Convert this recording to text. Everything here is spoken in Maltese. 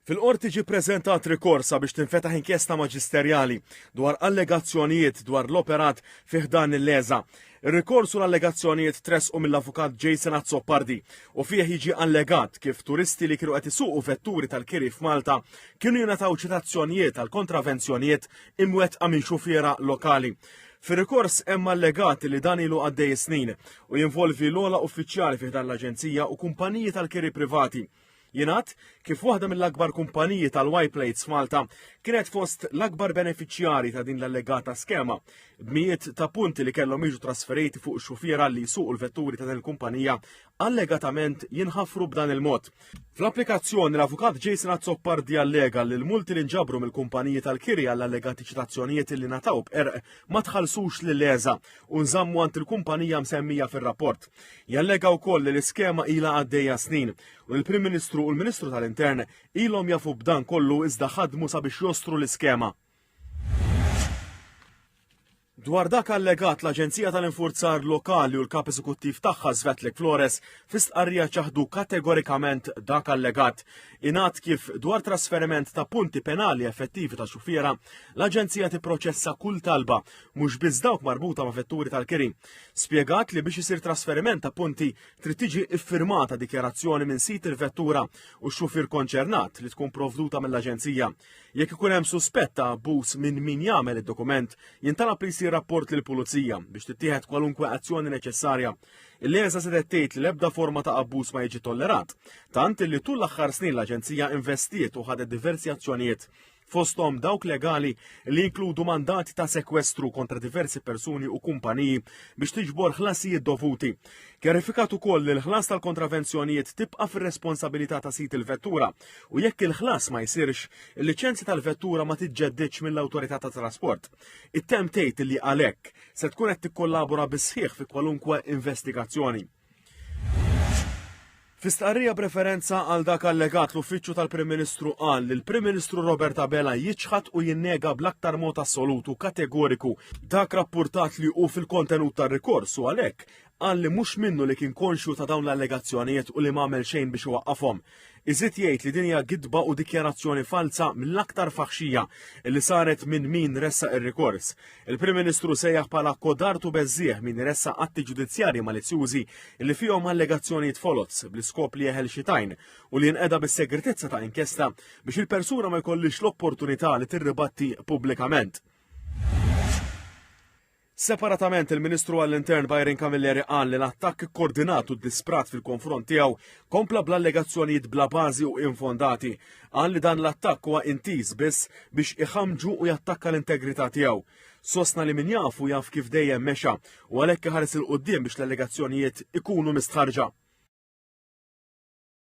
Fil-Qorti ġie ppreżentat rikors sabiex tinfetaħ inkjesta maġisterjali dwar allegazzjonijiet dwar l-operat fi ħdan il-LESA. Ir-rikors u l-allegazzjonijiet tressqu mill-Avukat Jason Azzopardi u fih jiġi allegat kif turisti li kienu qed isuqu vetturi tal-kiri f'Malta kienu jingħataw ċitazzjonijiet għal kontravenzjonijiet imwettqa minn xufiera lokali. Fir-rikors hemm allegat li dan ilu għaddej snin u jinvolvi l-ogħla uffiċjali fi ħdan l-aġenzija u kumpaniji tal-kiri privati. Jingħad kif waħda mill-akbar kumpaniji tal-Y plates f'Malta kienet fost l-akbar benefiċjarji ta' din l-allegata skema, b'mijiet ta' punti li kellhom jiġu trasferiti fuq xufiera li jsuqu l-vetturi ta' din il-kumpanija allegatament jinħafru b'dan il-mod. Fl-applikazzjoni l-avukat Jason Azzopardi allega li l-multi li nġabru mill-kumpaniji tal-kiri għall allegati ċitazzjonijiet li nataw b'qerq ma tħallsux lil ESA u nżammu għand il-kumpanija msemmija fir-rapport. Jallega wkoll li l-iskema ilha għaddejja snin u l-Prim Ministru u l-Ministru tal-Intern ilhom jafu b'dan kollu iżda ħadmu sabiex jostru l-iskema. Dwar dak allegat l-Aġenzija tal-Infurzar Lokali u l-Kap Eżekuttiv tagħha Svetlik Flores fi stqarrija ċaħdu kategorikament dak allegat. Ingħad kif dwar trasferiment ta' punti penali effettivi ta' xufiera, l-Aġenzija tipproċessa kull talba mhux biss dawk marbuta ma' vetturi tal-kiri. Spjegat li biex isir trasferiment ta' punti trid tiġi iffirmata dikjarazzjoni minn sid il-vettura u x-xufier konċernat li tkun provduta mill-aġenzija. Jekk ikun hemm suspett ta' abbuż minn min jagħmel id-dokument, jintalab li jsir rapport lill-pulizija biex tittieħed kwalunkwe azzjoni neċessarja. Il-LESA setgħet tgħid li l-ebda forma ta' abbuż ma jiġi tollerat, tant li tul l-aħħar snin l-aġenzija investiet u ħadet diversi azzjonijiet fosthom dawk legali li jinkludu mandati ta' sekwestru kontra diversi persuni u kumpaniji biex tiġbor ħlasijiet dovuti. Kjarifikat ukoll li l-ħlas tal-kontravenzjonijiet tibqa' fir-responsabilità ta' sid il-vettura u jekk il-ħlas ma jsirx, il-liċenzja tal-vettura ma tiġġeddidx mill-awtorità ta' trasport. It-tem tgħid li għalhekk se tkun qed tikkollabora bis-sħiħ fi kwalunkwe investigazzjoni. Fi stqarrija b'referenza għal dak allegat l-Uffiċċju tal-Prim Ministru qal li l-Prim Ministru Robert Abela jiċħad u jinnega bl-aktar mod assolutu kategoriku dak rappurtat li hu fil-kontenut tar-rikors u għalhekk qal li mhux minnu li kien konxju ta' dawn l-allegazzjonijiet u li m'għamel xejn biex iwaqqafhom. Iżid jgħid li din hija gidba u dikjarazzjoni falza mill-aktar faħxija li saret minn min ressaq ir-rikors. Il-Prim Ministru sejjaħ bħala kodard u beżżiegħ min ressaq atti ġudizzjarji malizzjużi li fihom allegazzjonijiet foloz bl-iskop li jeħel xi tajn u li jinqeda bis-segretezza ta' inkjesta biex il-persuna ma jkollix l-opportunità li tirribatti pubblikament. Separatament, il-Ministru għall-Intern Byron Camilleri qal li l-attakk ikkoordinat u ddisprat fil-konfront tiegħu kompla bl-allegazzjonijiet bla bażi u infondati. Qal li dan l-attakk huwa intiż biss biex iħammġu u jattakka l-integrità tiegħu. Sostna li min jafu jaf kif dejjem mexa u għalhekk iħares 'il quddiem biex l-allegazzjonijiet ikunu mistħarrġa.